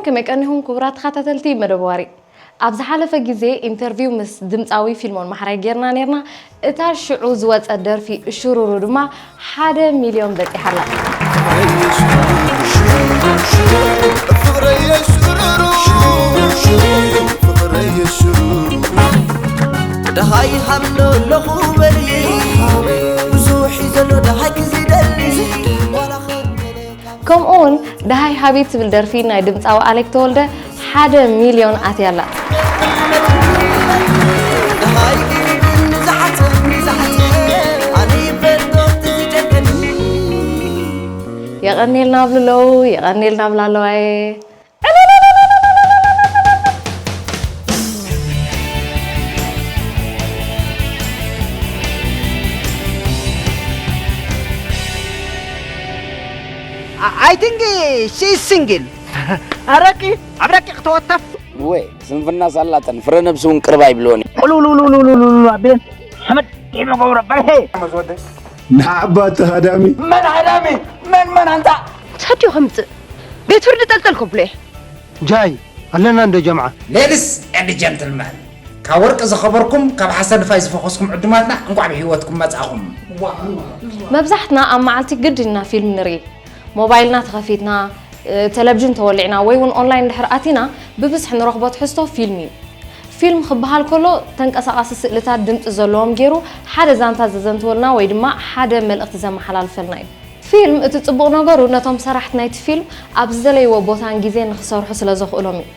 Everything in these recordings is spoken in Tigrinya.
ከመይ ቀኒኹም ክቡራት ተኸታተልቲ መደብ ዋሪ? ኣብ ዝሓለፈ ግዜ ኢንተርቪው ምስ ድምፃዊ ፊልሞን ማሕራይ ጌርና ኔርና። እታ ሽዑ ዝወጸት ደርፊ እሽሩሩ ድማ ሓደ ሚልዮን በጺሓ ኣላ። ደሃይ ሃሎ ኣለኹ በሊ፣ ብዙሕ እዩ ዘሎ ደሃይ ክዝደሊ። ከምኡ እውን ደሃይ ሃቢ ትብል ደርፊ ናይ ድምፃዊ ኣሌክ ተወልደ ሓደ ሚልዮን ኣትያ ኣላ። የቐኔልና ብሉ ኣለዉ፣ የቐኔልና ብላ ኣለዋ እየ። I think she's single. ኣረቂ ኣብ ረቂቕ ተወተፍ። ወይ ስንፍና ሳላጠን ፍረ ነብሲ እውን ቅርብ ኣይብልዎን እዩ። ቁልውልውልውልውልውልውል ኣቢለን ሓመድ ይመገብሮ በርሄ። ንዓባቲ ሃዳሚ መን ሃዳሚ መን መን ኣንታ ሰትዩ ከምፅእ ቤት ፍርዲ ጠልጠል ከብሎ እየ። ጃይ ኣለና እንዶ ጀምዓ። Ladies and gentlemen፣ ካብ ወርቂ ዝኸበርኩም ካብ ሓሰር ድፋይ ዝፈኾስኩም ዕዱማትና እንቋዕ ብህይወትኩም መጻእኹም። መብዛሕትና ኣብ መዓልቲ ግድን ኢና ፊልም ንርኢ። ሞባይልና ተኸፊትና፣ እ፣ ቴሌቪዥን ተወሊዕና ወይ እውን ኦንላይን ድሕር ኣቲና ብብዝሒ ንረኽቦ ትሕዝቶ ፊልም እዩ። ፊልም ክበሃል ከሎ ተንቀሳቓሲ ስእልታት ድምፂ ዘለዎም ገይሩ ሓደ ዛንታ ዘዘንትወልና ወይ ድማ ሓደ መልእኽቲ ዘመሓላልፈልና እዩ። ፊልም እቲ ጽቡቕ ነገሩ ነቶም ሰራሕቲ ናይቲ ፊልም ኣብ ዝደለይዎ ቦታን ግዜን ንኽሰርሑ ስለ ዘኽእሎም እዩ።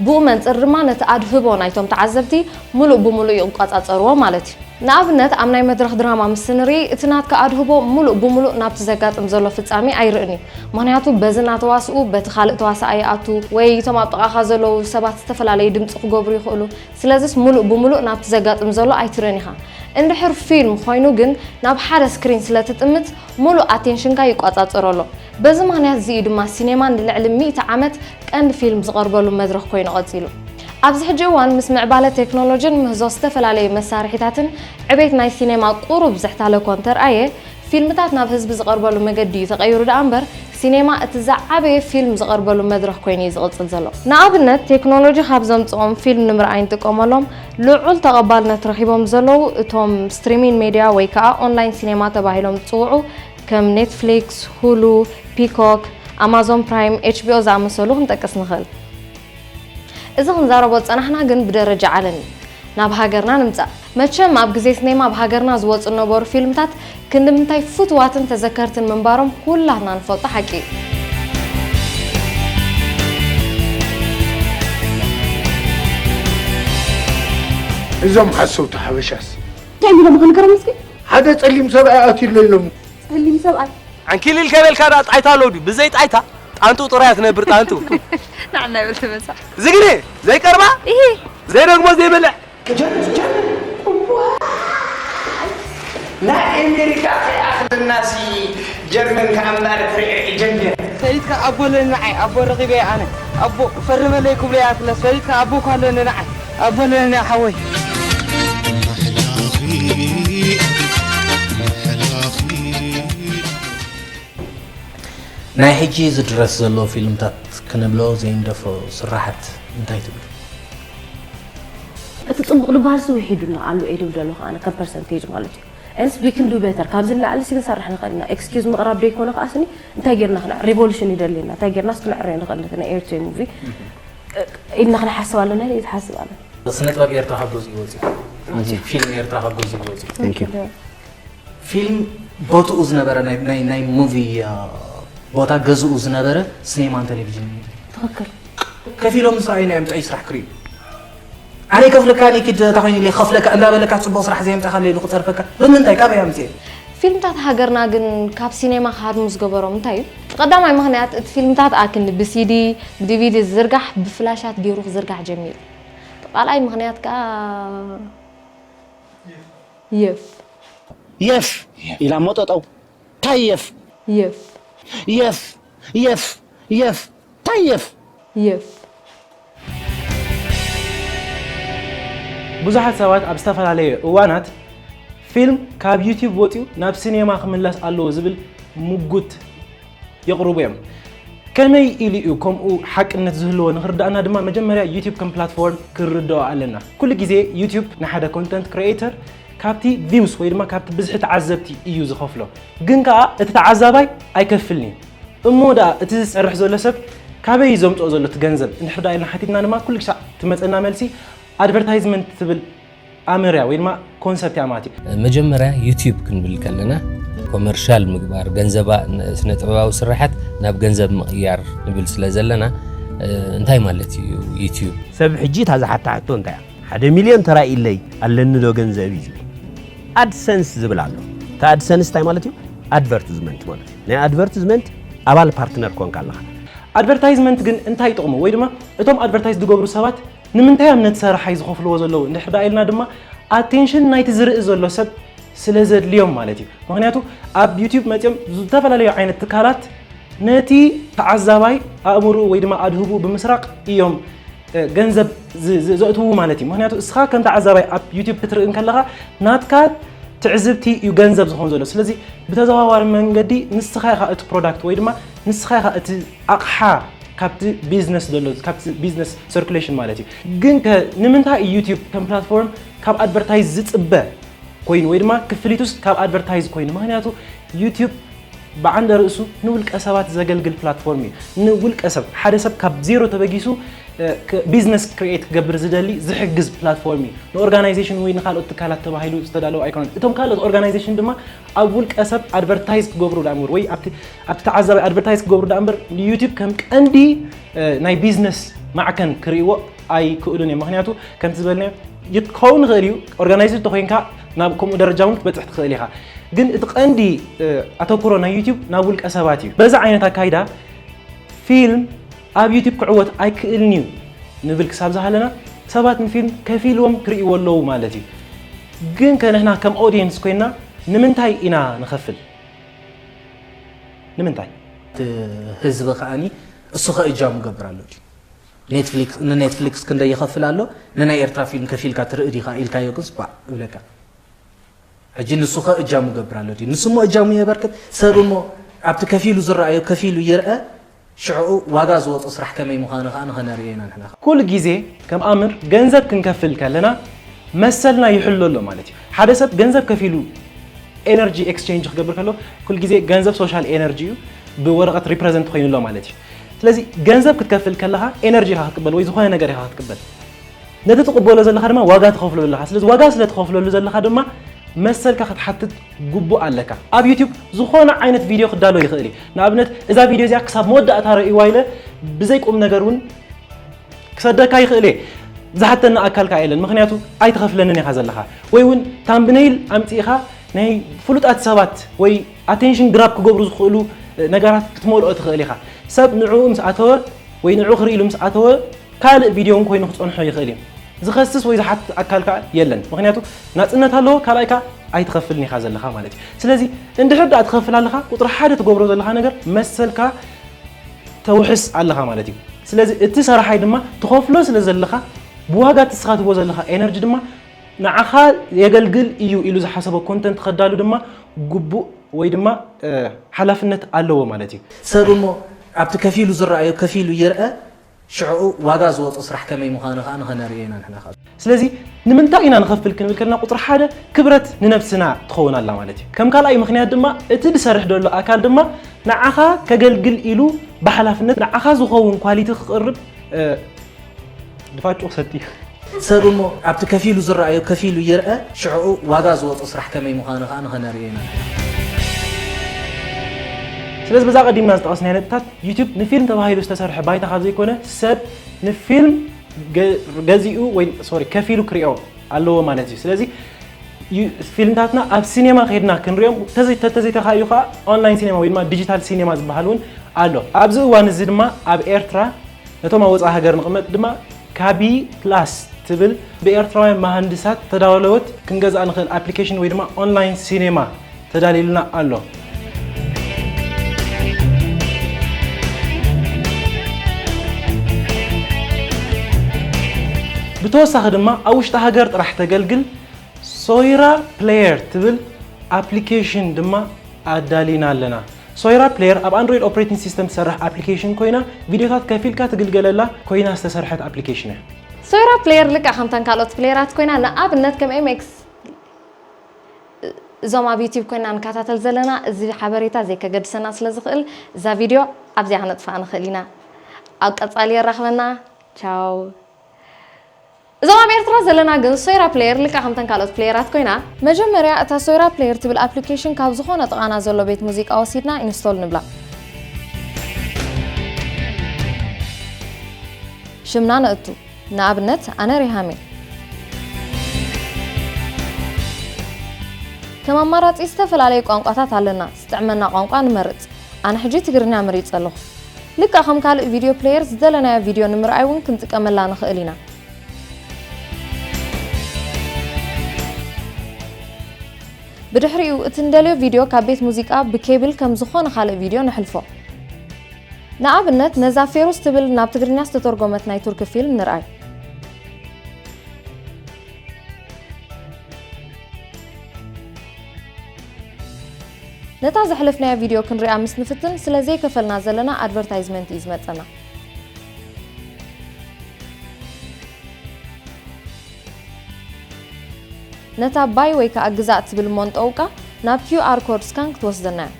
ብኡ መንጽር ድማ ነቲ ኣድህቦ ናይቶም ተዓዘብቲ ምሉእ ብምሉእ ይቆጻጸርዎ ማለት እዩ። ንኣብነት ኣብ ናይ መድረኽ ድራማ ምስ ንርኢ እቲ ናትካ ኣድህቦ ምሉእ ብምሉእ ናብቲ ዘጋጥም ዘሎ ፍጻሜ ኣይርእን እዩ። ምኽንያቱ በዚ እናተዋስኡ በቲ ካልእ ተዋሳኣይ ይኣቱ ወይ እቶም ኣብ ጥቓኻ ዘለዉ ሰባት ዝተፈላለዩ ድምጺ ክገብሩ ይኽእሉ። ስለዝስ ምሉእ ብምሉእ ናብቲ ዘጋጥም ዘሎ ኣይትርእን ኢኻ። እንድሕር ፊልም ኮይኑ ግን ናብ ሓደ ስክሪን ስለ ትጥምት ምሉእ ኣቴንሽንካ ይቋጻጸሮ ኣሎ። በዚ ምኽንያት እዚ እዩ ድማ ሲኔማ ንልዕሊ ሚእቲ ዓመት ቀንዲ ፊልም ዝቐርበሉ መድረኽ ኮይኑ ቀጺሉ። ኣብዚ ሕጂ እዋን ምስ ምዕባለ ቴክኖሎጂን ምህዞ ዝተፈላለዩ መሳርሒታትን ዕቤት ናይ ሲኔማ ቁሩብ ዝሕታለ እኳ እንተርኣየ፣ ፊልምታት ናብ ህዝቢ ዝቐርበሉ መገዲ እዩ ተቐይሩ ደኣ እምበር፣ ሲኔማ እቲ ዝዓበየ ፊልም ዝቐርበሉ መድረኽ ኮይኑ እዩ ዝቕጽል ዘሎ። ንኣብነት፣ ቴክኖሎጂ ካብ ዘምጽኦም ፊልም ንምርኣይ ንጥቀመሎም ልዑል ተቐባልነት ረኺቦም ዘለዉ እቶም ስትሪሚን ሜድያ ወይ ከኣ ኦንላይን ሲኔማ ተባሂሎም ዝጽውዑ ከም ኔትፍሊክስ፣ ሁሉ፣ ፒኮክ፣ ኣማዞን ፕራይም፣ ኤች ቢ ኦ ዝኣመሰሉ ክንጠቅስ ንኽእል። እዚ ክንዛረቦ ዝጸናሕና ግን ብደረጃ ዓለም እዩ። ናብ ሃገርና ንምጻእ። መቸም ኣብ ግዜ ስኔማ ኣብ ሃገርና ዝወጹ ዝነበሩ ፊልምታት ክንዲ ምንታይ ፍቱዋትን ተዘከርትን ምንባሮም ኩላትና ንፈልጦ ሓቂ እዩ። እዞም ሓሰውቲ ሓበሻስ እንታይ ኢሎም ክንገሮም እስኪ? ሓደ ጸሊም ሰብኣይ ኣትዩሎ ኢሎም ጸሊም ሰብኣይ ዓንኪሊል ከበልካ ዳ ጣይታ ኣሎ ድዩ? ብዘይ ጣይታ ጣንጡ ጥራይ ትነብር ጣንጡ። ንዓና ይበል ተመሳ። ዝግነ ዘይቀርባ ይሄ ዘይደግሞ ዘይበልዕ ናይ ኣሜሪካ ከይኣኽለናሲ ጀርመን ከኣ እምበር ትርዒ ጀርመን ሰሊጥካ ኣቦ ለኒ ንዓይ ኣቦ ረኺበ ኣነ ኣቦ ፈርመለይ ክብሎ እያ ትብለ ሰሊጥካ ኣቦ እኳ ኣለኒ ንዓይ ኣቦ ለኒ ሓወይ ናይ ሕጂ ዝድረስ ዘሎ ፊልምታት ክነብሎ ዘይንደፍሮ ስራሓት እንታይ ትብሉ? እቲ ጽቡቕ ዝበሃል ሲ ውሒዱና ኣሎ ኢሉ ደሎ ከኣ ከም ፐርሰንቴጅ ማለት እዩ። And we can do better ካብዚ ንላዕሊ ሲ ክንሰርሕ ንኽእል ኢና። ኤክስኪውዝ ምቕራብ ደይኮነ ከኣ ስኒ እንታይ ጌርና ክነዕ ሪቮሉሽን ይደልየና እንታይ ጌርና ሲ ክነዕርዮ ንኽእል ነቲ ናይ ኤርትሪ ሙቪ ኢልና ክንሓስብ ኣለና ኢለ ዝሓስብ ኣነ። ስነ ጥበብ ኤርትራ ካብ ገዝኡ ወፂኡ ፊልም ኤርትራ ካብ ገዝኡ ወፂኡ ፊልም ቦትኡ ዝነበረ ናይ ናይ ናይ ሙቪ ቦታ ገዝኡ ዝነበረ ስኔማን ቴሌቪዥን እዩ። ትኽክል። ከፊሎም ምስ ረኣዩና እዮም ጥዑይ ስራሕ ክርእዩ። ኣነ ይከፍለካ እኔ ኪድ እታ ኮይነ ኢለ ክኸፍለካ እንዳበለካ ጽቡቕ ስራሕ ዘየምጻኻለይ ኢሉ ክጸርፈካ ብምንታይ ካበይ ኣምጽኤ? ፊልምታት ሃገርና ግን ካብ ሲኔማ ክሃድሙ ዝገበሮም እንታይ እዩ? እቲ ቀዳማይ ምኽንያት እቲ ፊልምታት ኣክንዲ ብሲዲ ብዲቪዲ ዝዝርጋሕ ብፍላሻት ገይሩ ክዝርጋሕ ጀሚሩ። እቲ ካልኣይ ምኽንያት ከኣ የፍ የፍ ኢላ እሞ ጠጠው ታይ የፍ የፍ የፍ የፍ የፍ ታይ የፍ የፍ ብዙሓት ሰባት ኣብ ዝተፈላለየ እዋናት ፊልም ካብ ዩቲዩብ ወፂኡ ናብ ሲኔማ ክምለስ ኣለዎ ዝብል ምጉት የቕርቡ እዮም። ከመይ ኢሉ እዩ ከምኡ ሓቅነት ዝህልዎ ንኽርዳእና ድማ መጀመርያ ዩቲዩብ ከም ፕላትፎርም ክንርድኦ ኣለና። ኩሉ ግዜ ዩቲዩብ ንሓደ ኮንተንት ክሪኤተር ካብቲ ቪውስ ወይ ድማ ካብቲ ብዝሒ ተዓዘብቲ እዩ ዝኸፍሎ። ግን ከኣ እቲ ተዓዛባይ ኣይከፍልን እዩ። እሞ ደኣ እቲ ዝሰርሕ ዘሎ ሰብ ካበይ እዩ ዘምጽኦ ዘሎ እቲ ገንዘብ እንድሕር ደኣ ኢልና ሓቲትና ድማ ኩሉ ክሳዕ ትመጸና መልሲ ኣድቨርታይዝመንት ትብል ኣምርያ ወይ ድማ ኮንሰፕት እያ ማለት እዩ። መጀመርያ ዩቲዩብ ክንብል ከለና ኮመርሻል ምግባር ገንዘባ ስነ ጥበባዊ ስራሓት ናብ ገንዘብ ምቕያር ንብል ስለ ዘለና እንታይ ማለት እዩ ዩቲዩብ? ሰብ ሕጂ እታ ዝሓታ ሕቶ እንታይ እያ? ሓደ ሚልዮን ተራእይለይ ኣለኒ ዶ ገንዘብ እዩ ዝብል። ኣድሰንስ ዝብል ኣሎ። እቲ ኣድሰንስ እንታይ ማለት እዩ? ኣድቨርትዝመንት ማለት እዩ። ናይ ኣድቨርትዝመንት ኣባል ፓርትነር ኮንካ ኣለኻ። ኣድቨርታይዝመንት ግን እንታይ ይጠቕሙ? ወይ ድማ እቶም ኣድቨርታይዝ ዝገብሩ ሰባት ንምንታይ እዮም ነቲ ሰራሓይ ዝኸፍልዎ ዘለዉ እንድሕር ደኣ ኢልና ድማ ኣቴንሽን ናይቲ ዝርኢ ዘሎ ሰብ ስለ ዘድልዮም ማለት እዩ። ምኽንያቱ ኣብ ዩቲዩብ መፂኦም ዝተፈላለዩ ዓይነት ትካላት ነቲ ተዓዛባይ ኣእምርኡ ወይ ድማ ኣድህቡ ብምስራቕ እዮም ገንዘብ ዘእትዉ ማለት እዩ። ምክንያቱ እስኻ ከም ተዓዛባይ ኣብ ዩቲዩብ ክትርኢ እንከለኻ ናትካ ትዕዝብቲ እዩ ገንዘብ ዝኾን ዘሎ። ስለዚ ብተዘዋዋሪ መንገዲ ንስኻ ኢኻ እቲ ፕሮዳክት ወይ ድማ ንስኻ ኢኻ እቲ ኣቕሓ ካብቲ ቢዝነስ ዘሎ ካብቲ ቢዝነስ ሰርኩሌሽን ማለት እዩ። ግን ከ ንምንታይ እዩ ዩቲዩብ ከም ፕላትፎርም ካብ ኣድቨርታይዝ ዝጽበ ኮይኑ ወይ ድማ ክፍሊቱስ ካብ ኣድቨርታይዝ ኮይኑ? ምክንያቱ ዩቲዩብ ብዓንደ ርእሱ ንውልቀ ሰባት ዘገልግል ፕላትፎርም እዩ። ንውልቀ ሰብ ሓደ ሰብ ካብ ዜሮ ተበጊሱ ቢዝነስ ክሪኤት ክገብር ዝደሊ ዝሕግዝ ፕላትፎርም እዩ። ንኦርጋናይዜሽን ወይ ንካልኦት ትካላት ተባሂሉ ዝተዳለወ ኣይኮነን። እቶም ካልኦት ኦርጋናይዜሽን ድማ ኣብ ውልቀ ሰብ ኣድቨርታይዝ ክገብሩ ዳእምር ወይ ኣብቲ ተዓዛቢ ኣድቨርታይዝ ክገብሩ ዳእምበር ንዩቲብ ከም ቀንዲ ናይ ቢዝነስ ማዕከን ክርእይዎ ኣይክእሉን እዮም። ምክንያቱ ከምቲ ዝበልናዮ ክኸውን ይኽእል እዩ ኦርጋናይዝ እንተኮይንካ ናብ ከምኡ ደረጃ እውን ክትበፅሕ ትኽእል ኢኻ። ግን እቲ ቀንዲ ኣተኩሮ ናይ ዩቲብ ናብ ውልቀ ሰባት እዩ። በዚ ዓይነት ኣካይዳ ፊልም ኣብ ዩቲብ ክዕወት ኣይክእልን እዩ ንብል ክሳብ ዝሃለና ሰባት ንፊልም ከፊልዎም ክርእይዎ ኣለዉ ማለት እዩ። ግን ከንሕና ከም ኦዲየንስ ኮይና ንምንታይ ኢና ንኸፍል? ንምንታይ? እቲ ህዝቢ ከኣኒ እሱ ከ እጃሙ ገብር ኣሎ ድዩ? ኔትፍሊክስ ንኔትፍሊክስ ክንደይ ይኸፍል ኣሎ? ንናይ ኤርትራ ፊልም ከፊልካ ትርኢ ዲኻ ኢልካዮ ግን ስባእ እብለካ። ሕጂ ንሱ ከ እጃሙ ገብር ኣሎ ድዩ? ንሱ እሞ እጃሙ የበርክት። ሰብ እሞ ኣብቲ ከፊሉ ዝረኣዮ ከፊሉ ይርአ። ሽዕኡ ዋጋ ዝወጾ ስራሕ ከመይ ምዃኑ ከኣ ንኸነርእዮ ኢና ንሕና ከኣ። ኩሉ ግዜ ከም ኣምር ገንዘብ ክንከፍል ከለና መሰልና ይሕሎ ኣሎ ማለት እዩ። ሓደ ሰብ ገንዘብ ከፊሉ ኤነርጂ ኤክስቼንጅ ክገብር ከሎ ኩሉ ግዜ ገንዘብ ሶሻል ኤነርጂ እዩ፣ ብወረቐት ሪፕረዘንት ኮይኑ ኣሎ ማለት እዩ። ስለዚ ገንዘብ ክትከፍል ከለኻ ኤነርጂ ኢኻ ክትቅበል ወይ ዝኾነ ነገር ኢኻ ክትቅበል። ነቲ ትቕበሎ ዘለኻ ድማ ዋጋ ትኸፍለሉ ኣለኻ። ስለዚ ዋጋ ስለ ትኸፍለሉ ዘለኻ ድማ መሰልካ ክትሓትት ግቡእ ኣለካ። ኣብ ዩቲዩብ ዝኾነ ዓይነት ቪድዮ ክዳሎ ይኽእል እዩ። ንኣብነት እዛ ቪድዮ እዚኣ ክሳብ መወዳእታ ረእይዋ ኢለ ብዘይ ቁም ነገር እውን ክሰደካ ይኽእል እየ። ዝሓተኒ ኣካል ከኣ የለን፣ ምኽንያቱ ኣይትኸፍለንን ኢኻ ዘለኻ። ወይ እውን ታምብነይል ኣምፂእኻ ናይ ፍሉጣት ሰባት ወይ ኣቴንሽን ግራብ ክገብሩ ዝኽእሉ ነገራት ክትመልኦ ትኽእል ኢኻ። ሰብ ንዕኡ ምስ ኣተወ ወይ ንዕኡ ክርኢ ኢሉ ምስ ኣተወ ካልእ ቪድዮ እውን ኮይኑ ክጸንሖ ይኽእል እዩ። ዝኸስስ ወይ ዝሓትት ኣካል ከኣ የለን። ምኽንያቱ ናጽነት ኣለዎ፣ ካልኣይ ከኣ ኣይትኸፍልን ኢኻ ዘለኻ ማለት እዩ። ስለዚ እንድሕር ደኣ ትኸፍል ኣለኻ፣ ቁጽሪ ሓደ ትገብሮ ዘለኻ ነገር መሰልካ ተውሕስ ኣለኻ ማለት እዩ። ስለዚ እቲ ሰራሓይ ድማ ትኸፍሎ ስለ ዘለኻ ብዋጋ እቲ ንስኻ ትህቦ ዘለኻ ኤነርጂ ድማ ንዓኻ የገልግል እዩ ኢሉ ዝሓሰቦ ኮንተንት ከዳሉ ድማ ግቡእ ወይ ድማ ሓላፍነት ኣለዎ ማለት እዩ። ሰብ እሞ ኣብቲ ከፊሉ ዝረኣዮ ከፊሉ ይርአ። ሽዕኡ ዋጋ ዝወጾ ስራሕ ከመይ ምዃኑ ከኣ ንኸነርእዮ ኢና ንሕና ከኣ። ስለዚ ንምንታይ ኢና ንኸፍል ክንብል ከለና ቁጽሪ ሓደ ክብረት ንነብስና ትኸውን ኣላ ማለት እዩ። ከም ካልኣይ ምኽንያት ድማ እቲ ዝሰርሕ ዘሎ ኣካል ድማ ንዓኻ ከገልግል ኢሉ ብሓላፍነት ንዓኻ ዝኸውን ኳሊቲ ክቕርብ ድፋጭ ክሰቲ እዩ። ሰብ እሞ ኣብቲ ከፊሉ ዝረኣዮ ከፊሉ ይርአ። ሽዕኡ ዋጋ ዝወጾ ስራሕ ከመይ ምዃኑ ከኣ ንኸነርእዮ ኢና ንሕና ከኣ። ስለዚ በዛ ቀዲምና ዝጠቐስናዮ ነጥብታት ዩቲዩብ ንፊልም ተባሂሉ ዝተሰርሐ ባይታ ካብ ዘይኮነ ሰብ ንፊልም ገዚኡ ወይ ሶሪ ከፊሉ ክሪኦ ኣለዎ ማለት እዩ። ስለዚ ፊልምታትና ኣብ ሲኔማ ከይድና ክንሪኦም ተተዘይተኻእዩ ከዓ ኦንላይን ሲኔማ ወይ ድማ ዲጂታል ሲኔማ ዝበሃል እውን ኣሎ። ኣብዚ እዋን እዚ ድማ ኣብ ኤርትራ ነቶም ኣብ ወፃኢ ሃገር ንቕመጥ ድማ ካቢ ፕላስ ትብል ብኤርትራውያን መሃንድሳት ተዳወለወት ክንገዝኣ ንኽእል ኣፕሊኬሽን ወይ ድማ ኦንላይን ሲኔማ ተዳልዩልና ኣሎ። ብተወሳኺ ድማ ኣብ ውሽጢ ሃገር ጥራሕ ተገልግል ሶይራ ፕሌየር ትብል ኣፕሊኬሽን ድማ ኣዳሊና ኣለና። ሶይራ ፕሌየር ኣብ ኣንድሮይድ ኦፕሬቲንግ ሲስተም ትሰርሕ ኣፕሊኬሽን ኮይና፣ ቪድዮታት ከፊልካ ትግልገለላ ኮይና ዝተሰርሐት ኣፕሊኬሽን እያ። ሶይራ ፕሌየር ልክዕ ከምተን ካልኦት ፕሌየራት ኮይና፣ ንኣብነት ከም ኤምኤክስ እዞም ኣብ ዩቲዩብ ኮይና ንከታተል ዘለና፣ እዚ ሓበሬታ ዘይከገድሰና ስለ ዝኽእል፣ እዛ ቪድዮ ኣብዚኣ ክነጥፍኣ ንኽእል ኢና። ኣብ ቀጻሊ የራኽበና። ቻው። እዞም ኣብ ኤርትራ ዘለና ግን ሶይራ ፕሌየር ልክዕ ከምተን ካልኦት ፕሌየራት ኮይና፣ መጀመርያ እታ ሶይራ ፕሌየር ትብል ኣፕሊኬሽን ካብ ዝኾነ ጥቓና ዘሎ ቤት ሙዚቃ ወሲድና ኢንስቶል ንብላ። ሽምና ነእቱ። ንኣብነት ኣነ ሪሃም እየ። ከም ኣማራጺ ዝተፈላለዩ ቋንቋታት ኣለና። ዝጥዕመና ቋንቋ ንመርጽ። ኣነ ሕጂ ትግርኛ መሪጸ ኣለኹ። ልክዕ ከም ካልእ ቪድዮ ፕሌየር ዝደለናዮ ቪድዮ ንምርኣይ እውን ክንጥቀመላ ንኽእል ኢና። ብድሕሪኡ እቲ እንደልዮ ቪድዮ ካብ ቤት ሙዚቃ ብኬብል ከም ዝኾነ ካልእ ቪድዮ ነሕልፎ። ንኣብነት ነዛ ፌሩስ ትብል ናብ ትግርኛ ዝተተርጎመት ናይ ቱርኪ ፊልም ንርኣይ። ነታ ዘሕለፍናያ ቪድዮ ክንሪኣ ምስ ንፍትን ስለ ዘይከፈልና ዘለና ኣድቨርታይዝመንት እዩ ዝመጸና። ነታ ባይ ወይ ከኣ ግዛእ ትብል እሞ ንጠውቃ ናብ ኪው ኣር ኮድ ስካን ክትወስደና እያ።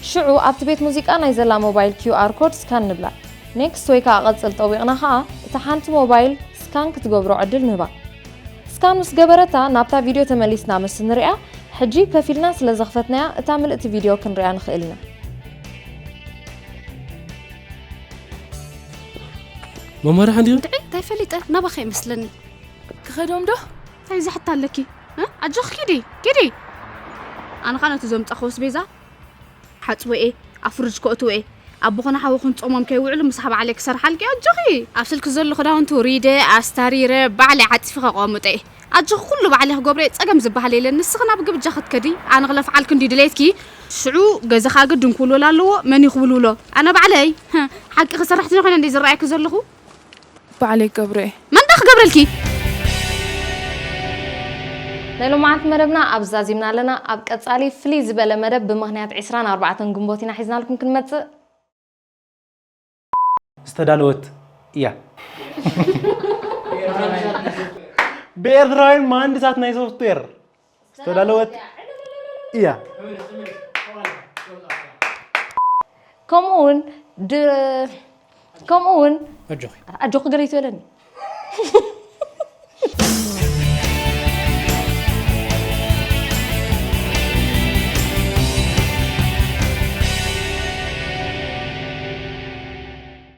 ሽዑ ኣብቲ ቤት ሙዚቃ ናይ ዘላ ሞባይል ኪው ኣር ኮድ ስካን ንብላ። ኔክስት ወይ ከኣ ቀጽል ጠዊቕና ከኣ እታ ሓንቲ ሞባይል ስካን ክትገብሮ ዕድል ንህባ። ስካን ምስ ገበረታ ናብታ ቪድዮ ተመሊስና ምስ ንሪኣ፣ ሕጂ ከፊልና ስለ ዘኽፈትናያ እታ ምልእቲ ቪድዮ ክንሪኣ ንኽእል ኢና። መማርያ ሓንዲዮ እንታይ እንታይ ፈሊጠ ናባኸ ይመስለኒ። ክኸዶም ዶ? እንታይ ዝሕታ ኣለኪ? እ? ኣጆኺ ኪዲ ኪዲ። ኣነ ኸኣ ነቲ ዘምጻኹ ኣስቤዛ ሓጽቦ እየ ኣብ ፍርጅ ከእትዎ እየ። ኣቦኽን ሓውኽን ጾሞም ከይውዕሉ ምሳሕ ባዕለይ ክሰርሓልኪ ኣጆኺ። ኣብ ስልኪ ዘሎ ክዳውንቲ ውሪደ ኣስታሪረ ባዕለይ ዓጺፈ ከቐምጦ እየ። ኣጆኺ ኩሉ ባዕለይ ክገብሮ እየ ጸገም ዝበሃል የለን። ንስኺ ናብ ግብጃ ክትከዲ ኣነ ክለፍዓልኪ እንድዩ ድሌትኪ። ሽዑ ገዛኻ ግድን ክውልወል ኣለዎ። መን እዩ ክውልውሎ? ኣነ ባዕለይ። ሓቂኺ ሰራሕተኛ ኮይነ እንድየ ዝረኣየኪ ዘለኹ። ባዕለይ ክገብሮ እየ። መን ዳ ክገብረልኪ? ናይ ሎማዓንቲ መደብና ኣብዚ ዛዚምና ኣለና። ኣብ ቀጻሊ ፍልይ ዝበለ መደብ ብምኽንያት ዕስራን ኣርባዕተን ግንቦት ኢና ሒዝናልኩም ክንመጽእ። ዝተዳለወት እያ። ብኤርትራውያን መሃንድሳት ናይ ሶፍትዌር ዝተዳለወት እያ። ከምኡ እውን ድ- ከምኡ እውን ኣጆኺ ኣጆኺ ገለ ይትበለኒ።